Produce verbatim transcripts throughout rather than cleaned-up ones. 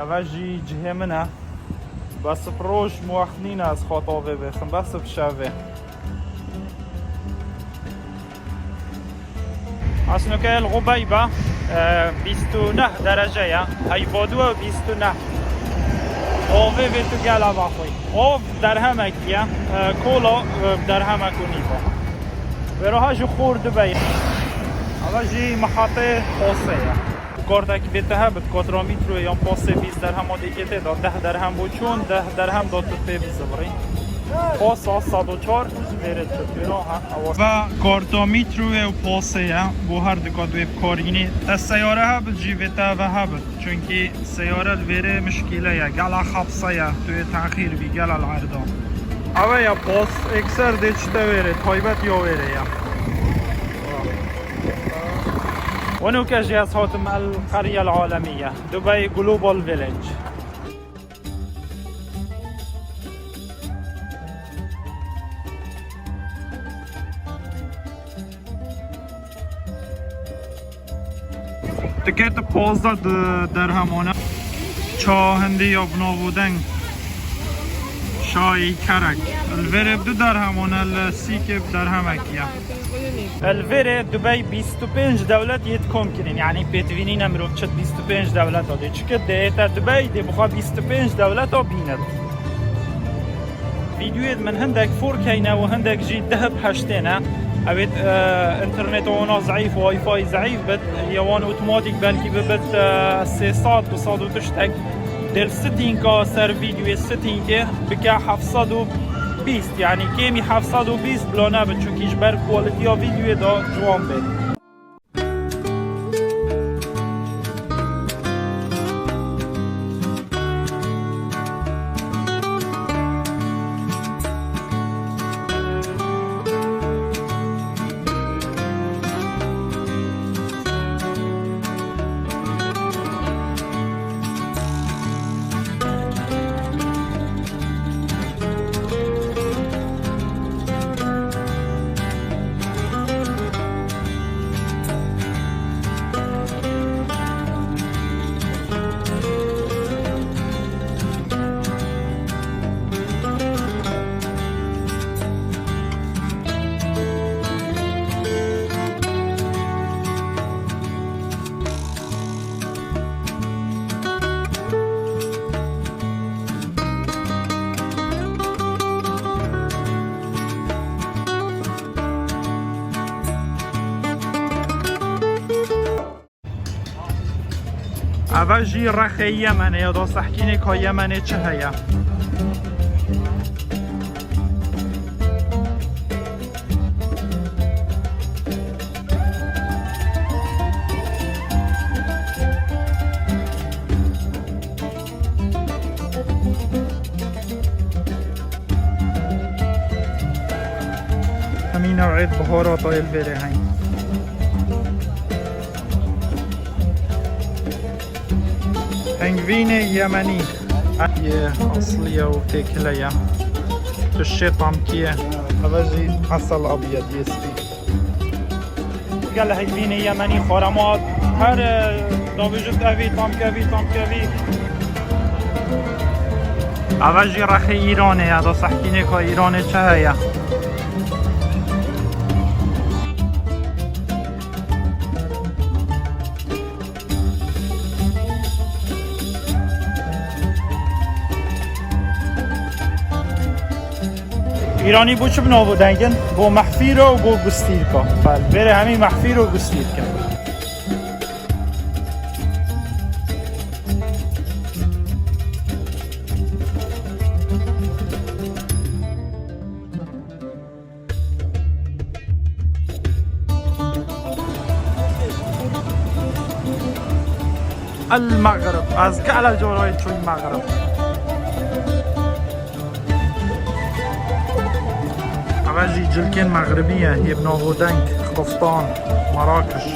Eve jî cihê min e. Bes bi roj muwex nîne ez xwe tavê bêxim, bes bi şevê. Aslında el Xubeybe, e, bîst û neh derece ye. Heyva dû bîst û neh. Avê vê tu gel ava xwe. Av derhemek ye, e, kola, e, derhemek û nîva. Vêroha ji xor dibe. Ava jî mihatê xosê ye. Kartek bê te hebit, quattro metro yan pasê bîst derhem o dikê tê da deh derhem bo çûn, deh derhem da tu pê bizivirî. Pasa sed û çar vêrê tu pêro ha. Ve karta metro ve û pasê ye, bo her dika dwê bikarînî. Te seyare hebit jî vê te ve hebit. Çünkü seyare li vêrê mişkîle ye, gela xapse ye, tu yê texîr bî, gela li erda. Eve ya pas, ekser dê çi te vêrê, taybet ya vêrê ye. Weno ke jî ez hatim El Qerye El Alemiye, Dubai Global Village. Tikê tu pazdeh di derhemane. Ça hindî ya bi nav û deng. Şayî kerek. Li vêrê bi du derhemane, li sîkê bi derhemek ye. Li vêrê Dubey bîst û pênc dewlet yê dikom kirin. Yanî pêtivî nîne mirov çi bîst û pênc dewleta dê. Çike dê te Dubey dê bixwe bîst û pênc dewleta bînit. Vîdyoyê min hindek four K ne û hindek jî deh bi heştê ne. Ew ê, e, înterneta wana zeîf, Wi-Fi zeîf bit, ya wan otomatik belkî bibit, e, sê sed, du sed û tiştek. Dê li settinga ser vîdyoyê settingê bike heft sed û bîst, yanî kêmî heft sed û bîst bila nebit, çunkî ji ber quality ya vîdyoyê da ciwan bê. Eve jî rexê Yemenê ya da sehkînê ka Yemenê çi heye. Hemî new'ê biharata yê li vêrê hene. Hengvînê Yemenî. Yê asliye û têkile ye. Tişê tamkî ye. Eve jî esel abiyed yê spî. Gel hengvînê Yemenî xwarema her, e, davêjit evî, tamkevî, tamkevî. Eve jî rexê Îranê ye, da sehkînê ka Îranê çi heye. Îranî bo çi bi nav û deng in? Bo mehfîro û bo gustîrka. Vêrê hemî mehfîr û gustîrk in. المغرب. Ez gelek cara çûm Mexrib. Eve jî cilkên Mexribî ye, yê bi nav û deng, Quftan, Merakiş.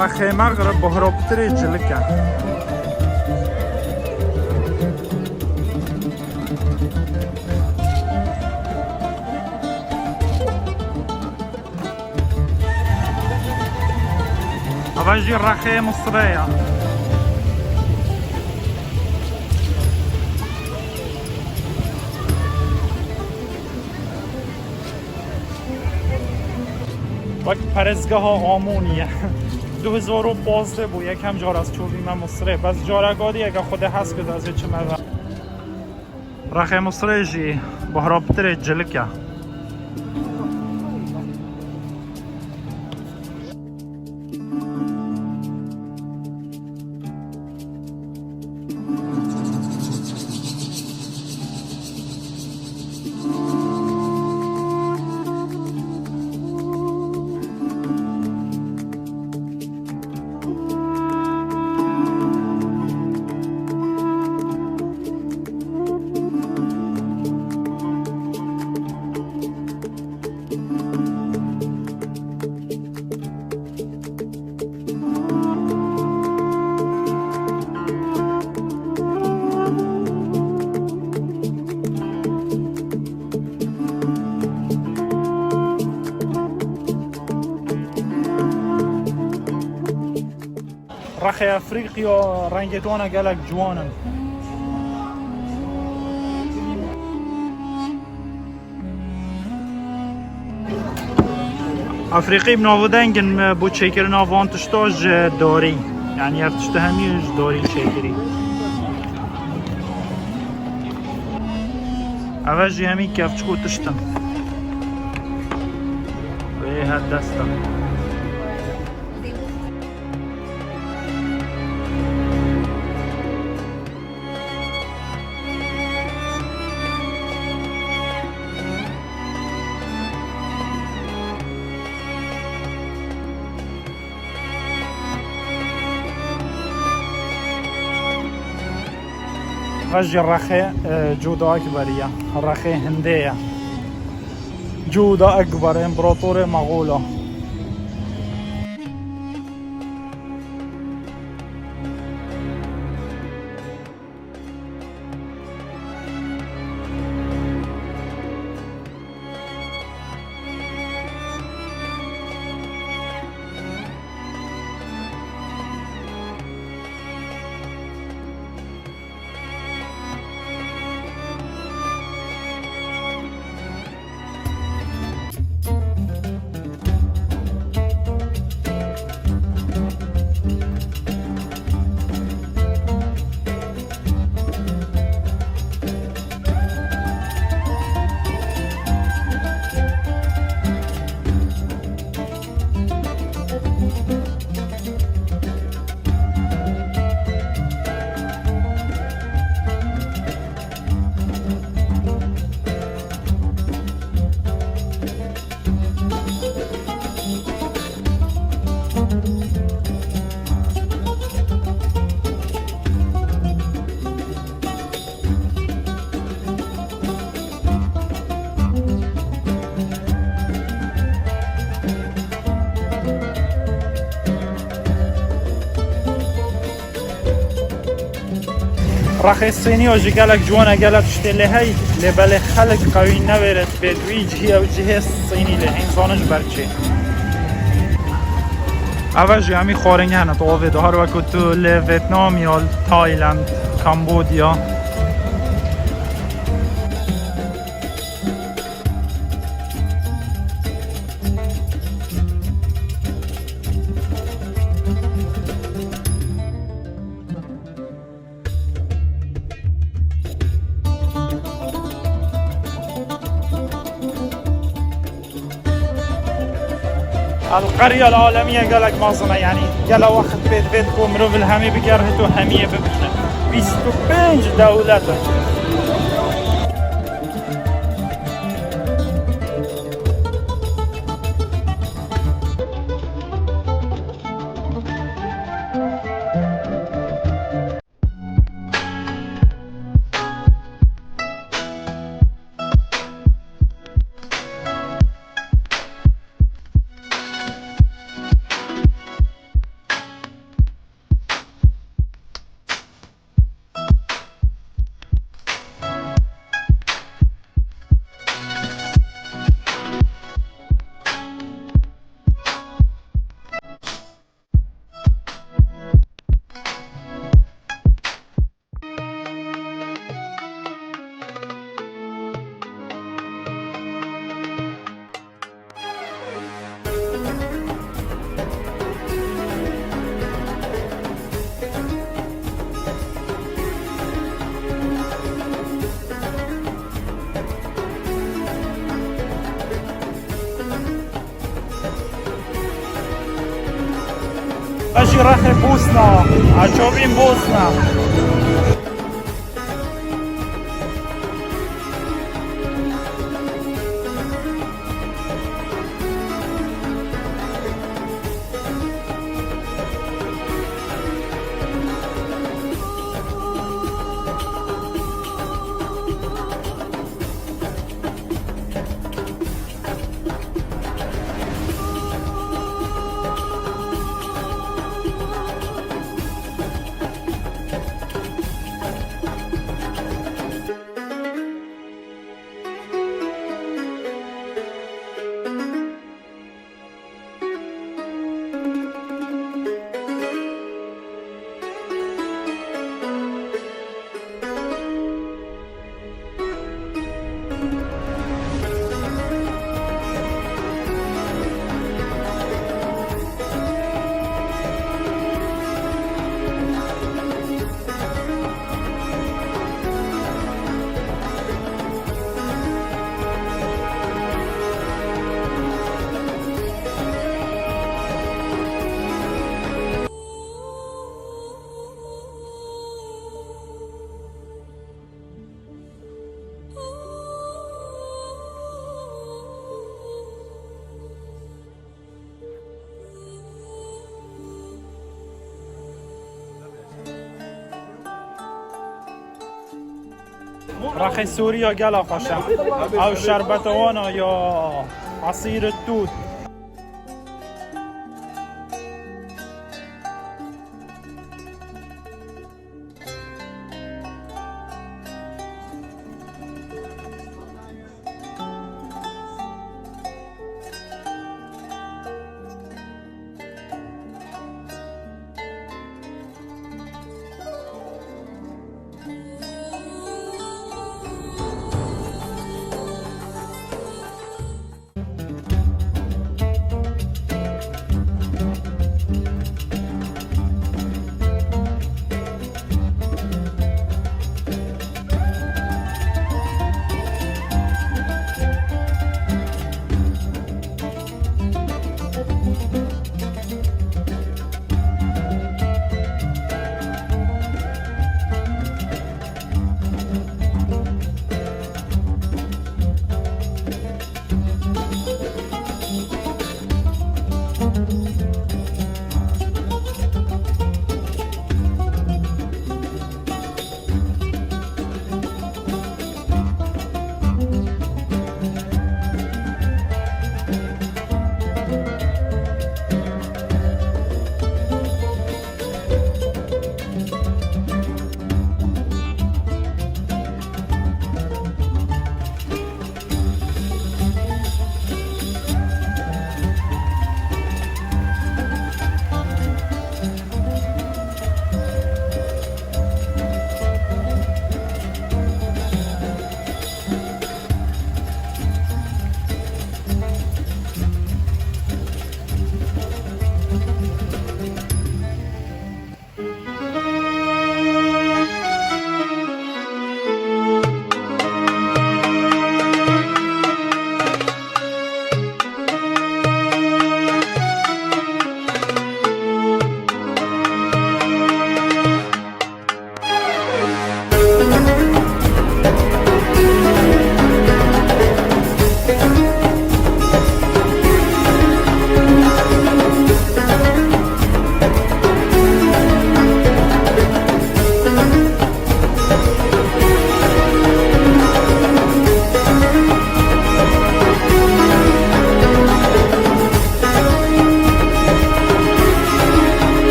Rexê Mexrib bi hurobtirê cilik e. Ava jî rexê Misirê ye. Wek perestgeha Amonî ye. Du hezar û pazdeh bû, yekem car ez çûbîme Misirê. Bes careka dî, eke Xwedê hez kir, ez ê çime ve. Rexê Misirê jî bi xirabtirê cilik e. Rexê Efrîqya rengê wana gelek ciwan in. Efrîqî bi navûdeng in, bo çêkirina van tişta ji darî. Yanî ev tişta hemî ji darî çêkirî. Eve jî hemî kevçik û tişt in. Wê her dest in. Ev jî rexê, e, Cuda Ekberî ye. Rexê Hindê ye. Cuda Ekber, împaratorê Mexola. Rexê Sîniya jî gelek ciwan e, gelek tiştê lê hey, lê belê xelk qewî newêre bê di wî cihî, ew cihê Sînî lê hîn zanin ji ber çi. Eve jî hemî xwarinê hene, tu avê de her wekî tu li Vêtnam ya li Tayland, Kambodya. Elqerya Alemî ye, gelek mezin e, yanî gela wext pê divêt ku mirov li hemî bigerhit û hemiyê bibîne. Bîst û pênc dewlet e. Ev jî rexê Bosna, ez çavîm Bosna. Rexê Sûriya gela xweş e. Ew şerbeta wan e ya esîr tût.